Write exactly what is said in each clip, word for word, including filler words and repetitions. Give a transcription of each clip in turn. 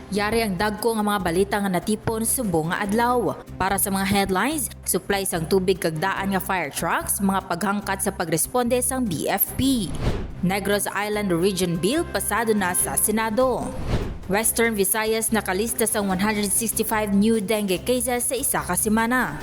Yari ang dagko nga mga balita nga natipon subong nga adlaw. Para sa mga headlines, supply sang tubig kag daan nga fire trucks, mga paghangkat sa pagresponde sang B F P. Negros Island Region Bill pasado na sa Senado. Western Visayas nakalista sang one hundred sixty-five new dengue cases sa isa ka semana.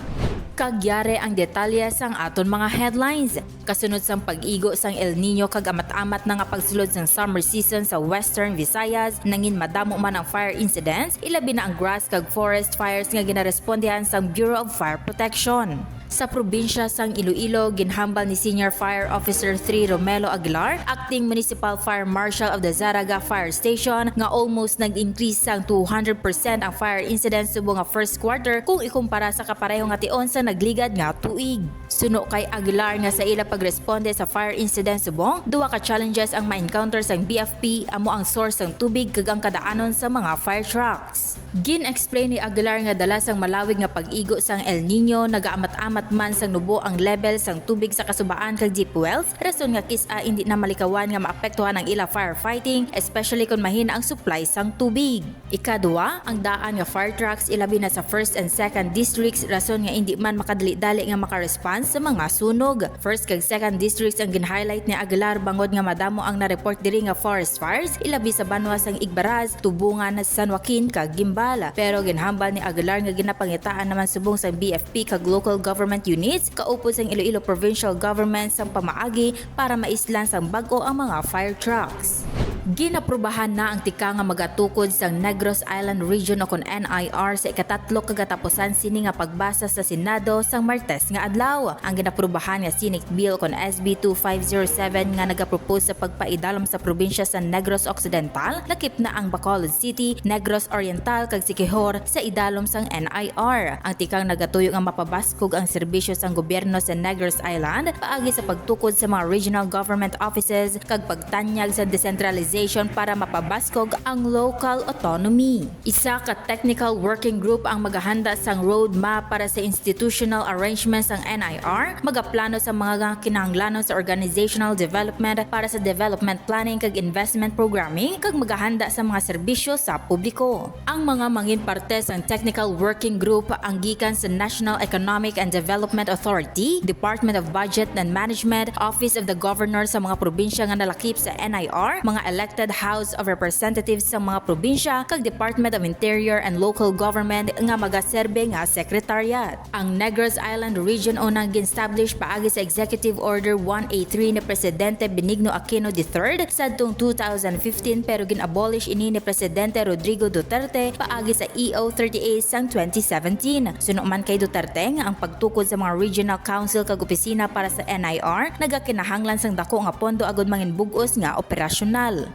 Kag yari ang detalye sang aton mga headlines. Kasunod sang pag-igo sang El Niño kag amat-amat na nga pagsulod sang summer season sa Western Visayas, nangin madamo man ang fire incidents, ilabi na ang grass kag forest fires nga ginarespondehan sang Bureau of Fire Protection. Sa probinsya sang Iloilo, ginhambal ni Senior Fire Officer three Romelo Aguilar, Acting Municipal Fire Marshal of the Zarraga Fire Station, nga almost nag-increase sang two hundred percent ang fire incidents subong nga first quarter kung ikumpara sa kapareho nga tion sa nagligad nga tuig. Suno kay Aguilar nga sa ila pagresponde sa fire incident subong, duha ka challenges ang ma-encounter sang B F P, amo ang source sang tubig kag ang kadaanon sa mga fire trucks. Gin-explain ni Aguilar nga dala sang malawig nga pag-igo sang El Niño, nagaamat-amat man sang nubo ang level sang tubig sa kasubaan kag deep wells, rason nga kis-a indi na malikawan nga maapektuhan ang ila firefighting, especially kon mahina ang supply sang tubig. Ikadua, ang daan nga fire trucks, ilabi na sa first and second districts, rason nga indi man makadali-dali nga maka-response sa mga sunog. First kag second districts ang gin-highlight ni Aguilar bangod nga madamo ang na-report diri nga forest fires, ilabi sa banwa sang Igbaraz, Tubungan, San Joaquin, kag Guimbal. Pero ginhambal ni Aguilar nga ginapangitaan naman subong sang B F P kag local government units, kaupod sang Iloilo Provincial Government sang pamaagi para maislan sang bag-o ang mga fire trucks. Ginaprubahan na ang tikang nga magatukod sang Negros Island Region, o kon N I R, sa ikatatlo ka katapusan sini nga pagbasa sa Senado sang Martes nga adlaw. Ang ginaprubahan nga Senate Bill, o kon S B two five zero seven, nga nagapropose sa pagpaidalom sa probinsya sa Negros Occidental, lakip na ang Bacolod City, Negros Oriental, kag Siquijor sa idalom sang N I R. Ang tikang nagatuyo nga mapabaskog ang serbisyo sang gobyerno sa Negros Island paagi sa pagtukod sa mga regional government offices kag pagtanyag sa decentralization para mapabaskog ang local autonomy. Isa ka technical working group ang magahanda sang roadmap para sa institutional arrangements sang N I R, magaplano sa mga kinahanglanon sa organizational development para sa development planning kag investment programming, kag magahanda sa mga serbisyo sa publiko. Ang mga mangin parte sang technical working group ang gikan sa National Economic and Development Authority, Department of Budget and Management, Office of the Governor sa mga probinsya nga nalakip sa N I R, mga elected House of Representatives sa mga probinsya, kag Department of Interior and Local Government nga magaserbe nga secretariat. Ang Negros Island Region unang gin-establish paagi sa Executive Order one A three ni Presidente Benigno Aquino the third sadtong two thousand fifteen, pero gin-abolish ini ni Presidente Rodrigo Duterte paagi sa E O thirty-eight sang twenty seventeen. Suno man kay Duterte nga ang pagtukod sa mga regional council kag opisina para sa N I R nagakinahanglan sang dako nga pondo agud mangin bug-os nga operasyonal.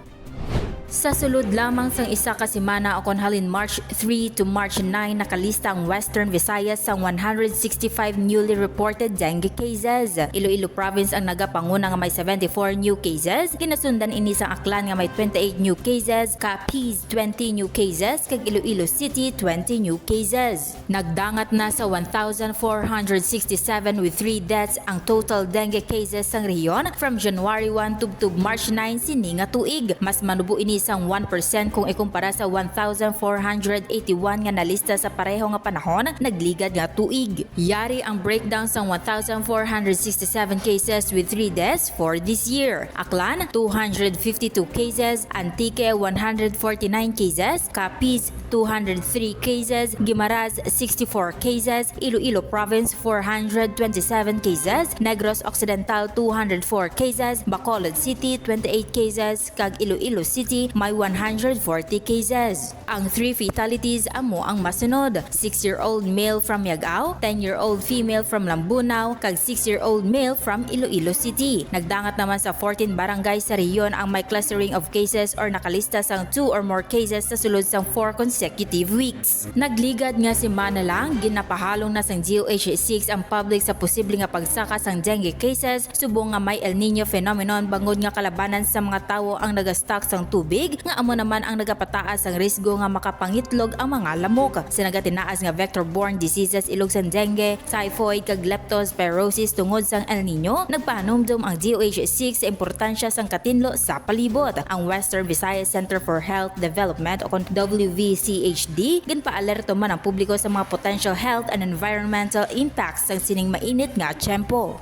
Sa sulod lamang sang isa ka semana, o kon halin March three to March nine, nakalista ang Western Visayas sang one hundred sixty-five newly reported dengue cases. Iloilo Province ang nagapanguna nga may seventy-four new cases. Ginasundan ini sang Aklan nga may twenty-eight new cases, Capiz twenty new cases, kag Iloilo City twenty new cases. Nagdangat na sa one thousand four hundred sixty-seven with three deaths ang total dengue cases sang rehiyon from January one tubtob March nine sini nga tuig. Mas manubo ini sang one percent kung ikumpara sa one thousand four hundred eighty-one nga nalista sa pareho nga panahon nagligad nga tuig. Yari ang breakdown sang one thousand four hundred sixty-seven cases with three deaths for this year. Aklan, two hundred fifty-two cases, Antique, one hundred forty-nine cases, Capiz, two hundred three cases, Guimaras, sixty-four cases, Iloilo Province, four hundred twenty-seven cases, Negros Occidental, two hundred four cases, Bacolod City, twenty-eight cases, kag Iloilo City may one hundred forty cases. Ang three fatalities amo ang masunod: six-year-old male from Miag-ao, ten-year-old female from Lambunao, kag six-year-old male from Iloilo City. Nagdangat naman sa fourteen barangays sa rehiyon ang may clustering of cases or nakalista sang two or more cases sa sulod sang four consecutive weeks. Nagligad nga semana lang, ginapahalong na sang D O H six ang public sa posible nga pagsaka sang dengue cases subong nga may El Niño phenomenon bangod nga kalabanan sa mga tawo ang nagastock sang tubig tubig, nga amo naman ang nagapataas sang risgo nga makapangitlog ang mga lamok. Sa nagatinaas nga vector-borne diseases, ilog sang dengue, typhoid, kag leptospirosis tungod sang El Niño, nagpahanumdom ang D O H six sa importansya sang katinlo sa palibot. Ang Western Visayas Center for Health Development, o kon W V C H D, ginpaalerto man ang publiko sa mga potential health and environmental impacts sang sining mainit nga tiyempo.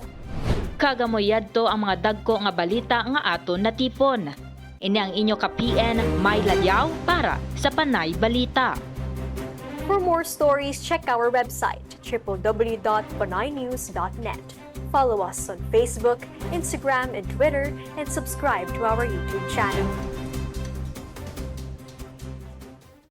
Kag amo yadto ang mga dagko nga balita nga aton natipon. Ini ang inyo ka-P N, May Ladiao, para sa Panay Balita. For more stories, check our website, triple W dot panaynews dot net. Follow us on Facebook, Instagram, and Twitter, and subscribe to our YouTube channel.